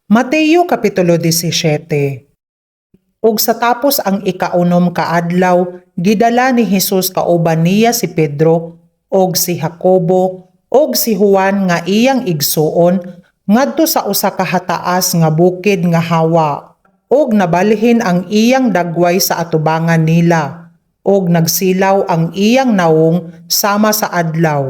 Mateo Kapitulo 17. Ug sa tapos ang ikaunom ka adlaw, gidala ni Hesus kauban niya si Pedro og si Jacobo og si Juan nga iyang igsuon ngadto sa usa ka hataas nga bukid nga hawa. Og nabalhin ang iyang dagway sa atubangan nila, og nagsilaw ang iyang nawong sama sa adlaw,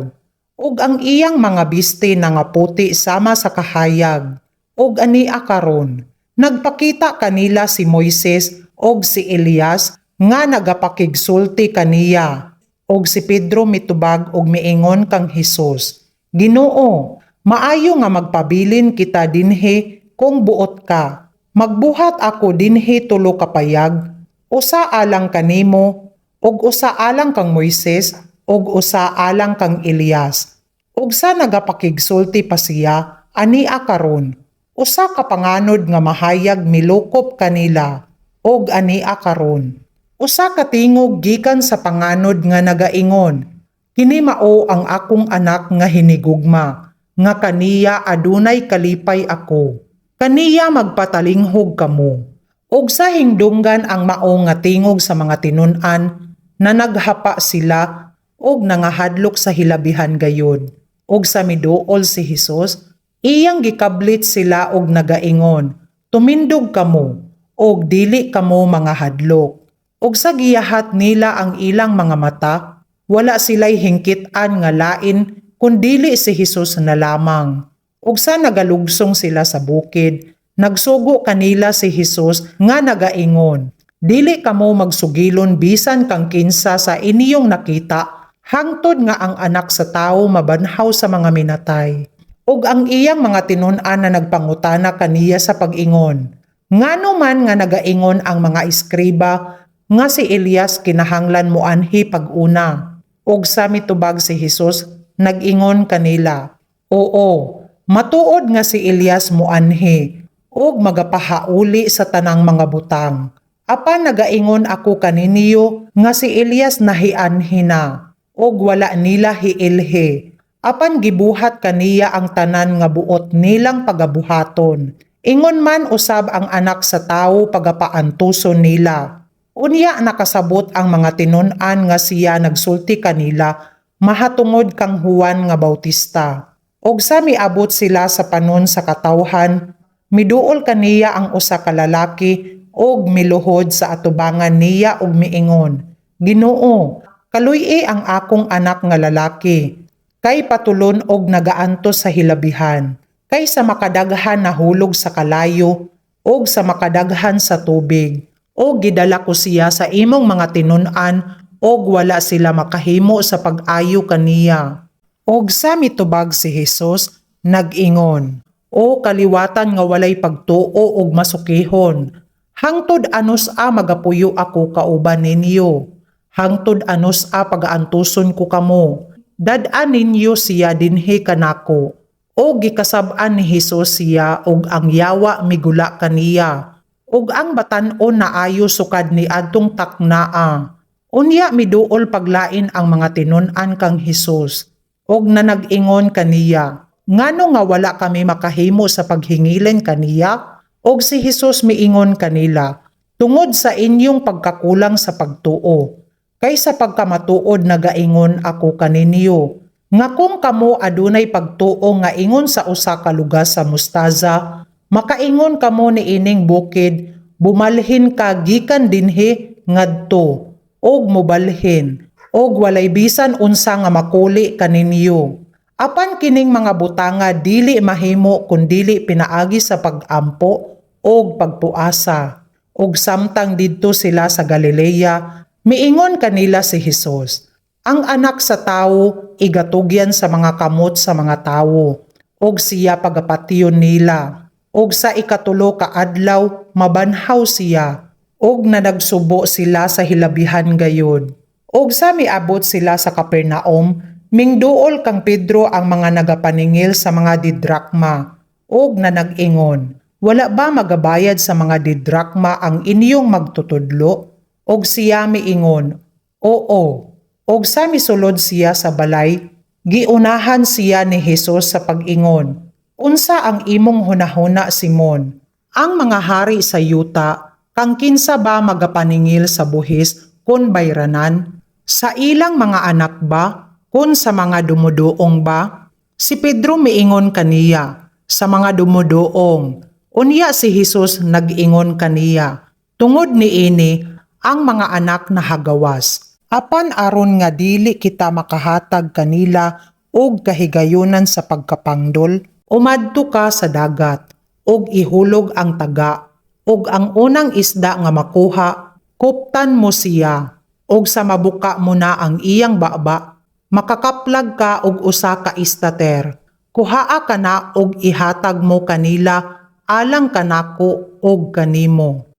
ug ang iyang mga bisti nangaputi sama sa kahayag. Og ania karon, nagpakita kanila si Moises og si Elias nga nagapakigsulti kaniya. Og si Pedro mitubag og miingon kang Hesus, "Ginoo, maayo nga magpabilin kita dinhi kung buot ka. Magbuhat ako dinhi tulo ka payag, usa alang kanimo, ug usa alang kang Moises, ug usa alang kang Elias." Ug sa nagapakigsulti pa siya, ania karon, usa ka panganod nga mahayag milukop kanila, ug ania karon, usa ka tingog gikan sa panganod nga nagaingon, "Kini mao ang akong anak nga hinigugma, nga kaniya adunay kalipay ako. Kaniya magpatalinghog kamo." Ug sa hingdunggan ang mao nga tingog sa mga tinun-an, na naghapa sila og nangahadlok sa hilabihan gayud. Ug sa miduol si Hesus, iyang gikablit sila og nagaingon, "Tumindog kamo, og dili kamo mangahadlok." Ug sa giyahat nila ang ilang mga mata, wala sila'y hingkitan nga lain kun dili si Hesus na lamang. Ug sa nagalugsong sila sa bukid, nagsugo kanila si Hesus nga nagaingon, "Dili kamo magsugilon bisan kang kinsa sa inyong nakita hangtod nga ang Anak sa Tawo mabanhaw sa mga minatay." Ug ang iyang mga tinun-an na nagpangutana kaniya sa pag-ingon, "Ngano man nga nagaingon ang mga eskriba nga si Elias kinahanglan moanhi pag-una?" Ug sa mitubag si Hesus, nag-ingon kanila, "Oo, matuod nga si Elias moanhi ug magapahauli sa tanang mga butang. Apan nagaingon ako kaninyo nga si Elias nahianhi na, ug wala nila hiilhi. Apan gibuhat kaniya ang tanan nga buot nilang pagabuhaton. Ingon man usab ang Anak sa Tawo pagapaantuson nila." Unya nakasabot ang mga tinun-an nga siya nagsulti kanila mahatungod kang Juan nga Bautista. Og sa miabot sila sa panon sa katawhan, miduol kaniya ang usa ka lalaki og miluhod sa atubangan niya og miingon, "Ginoo, kaluy-i ang akong anak nga lalaki, kay patulon og nagaantos sa hilabihan, kay sa makadaghan nahulog sa kalayo og sa makadaghan sa tubig. Og gidala ko siya sa imong mga tinun-an og wala sila makahimo sa pag-ayo kaniya." Og sa mitubag si Hesus, nag-ingon, "O kaliwatan nga walay pagtuo og masukihon, hangtod anus-a magapuyo ako kauban ninyo? Hangtod anus-a pagaantuson ko kamo? Dad-a ninyo siya dinhi kanako." Og gikasab-an ni Hesus siya ug ang yawa migula kaniya. Ug ang batan-on naayo sukad niadtong taknaa. Unya miduol paglain ang mga tinun-an kang Hesus ug nanag-ingon kaniya, "Ngano nga wala kami makahimo sa paghingilin kaniya?" Og si Hesus miingon kanila, "Tungod sa inyong pagkakulang sa pagtuo. Kay sa pagkamatuod nagaingon ako kaninyo, nga kung kamo adunay pagtuo nga ingon sa usa ka lugas sa mustaza, makaingon kamo niining bukid, 'Bumalhin ka gikan dinhi ngadto,' ug mobalhin, ug walay bisan unsa nga makuli kaninyo. Apan kining mga butanga dili mahimo kun dili pinaagi sa pag-ampo ug pagpuasa." Ug samtang didto sila sa Galilea, miingon kanila si Hesus, "Ang Anak sa Tawo igatugyan sa mga kamot sa mga tawo, ug siya pagapatyon nila. Ug sa ikatulo ka adlaw mabanhaw siya." Ug nanagsubo sila sa hilabihan gayud. Ug sa miabot sila sa Capernaum, mingduol kang Pedro ang mga nagapaningil sa mga didrakma, ug nanag-ingon, "Wala ba magabayad sa mga didrakma ang inyong magtutudlo?" Og siya miingon, "Oo." Og sa misulod siya sa balay, giunahan siya ni Hesus sa pag-ingon, "Unsa ang imong hunahuna, Simon? Ang mga hari sa yuta, kang kinsa ba magapaningil sa buhis kon bayranan? Sa ilang mga anak ba, kon sa mga dumuduong ba?" Si Pedro miingon kaniya, "Sa mga dumuduong." Unya si Jesus nag-ingon kaniya, "Tungod niini ang mga anak nahagawas. Apan aron nga dili kita makahatag kanila og kahigayunan sa pagkapangdol, umadto ka sa dagat ug ihulog ang taga, ug ang unang isda nga makuha, kuptan mo siya, ug sa mabuka mo na ang iyang baba, makakaplag ka og usa ka estater. Kuhaa kana ug ihatag mo kanila alang kanako ug kanimo."